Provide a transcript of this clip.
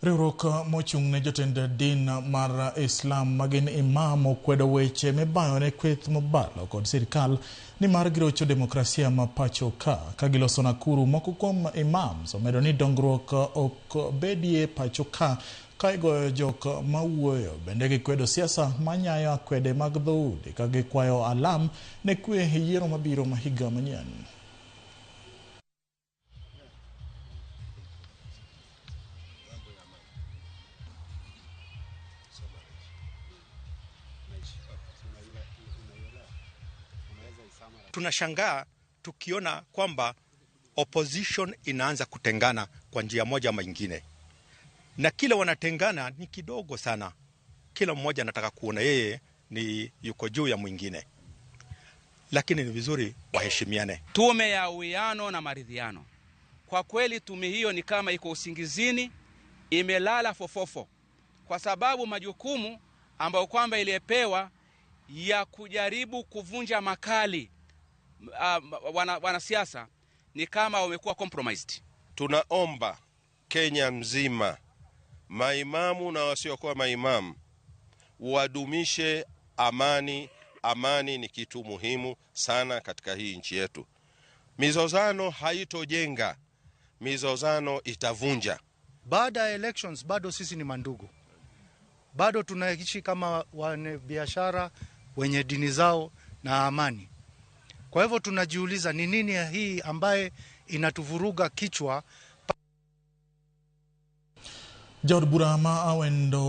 Riwruok mochung' ne jotend din mar Islam magin imam okwedo weche mibayo ne kweth mobalo kod sirikal ni mar girocho demokrasia ma pacho ka. Ka giloso Nakuru, moko kuom imams omedo ni dongruok ok bedie pacho ka ka igoyo jok mawuoyo. Bende gikwedo siasa manyayo akwede mag dhoudi ka gikwayo alam ne kwe e yiero mabiro ma higa manyien. Tunashangaa tukiona kwamba opposition inaanza kutengana kwa njia moja ama ingine, na kile wanatengana ni kidogo sana. Kila mmoja anataka kuona yeye ni yuko juu ya mwingine, lakini ni vizuri waheshimiane. Tume ya uwiano na maridhiano, kwa kweli tume hiyo ni kama iko usingizini, imelala fofofo, kwa sababu majukumu ambayo kwamba iliyepewa ya kujaribu kuvunja makali wanasiasa ni kama wamekuwa compromised. Tunaomba Kenya mzima, maimamu na wasiokuwa maimamu wadumishe amani. Amani ni kitu muhimu sana katika hii nchi yetu. Mizozano haitojenga, mizozano itavunja. Baada ya elections bado sisi ni mandugu, bado tunaishi kama wanabiashara wenye dini zao na amani. Kwa hivyo tunajiuliza ni nini hii ambaye inatuvuruga kichwa. Jaod bura ma Awendo.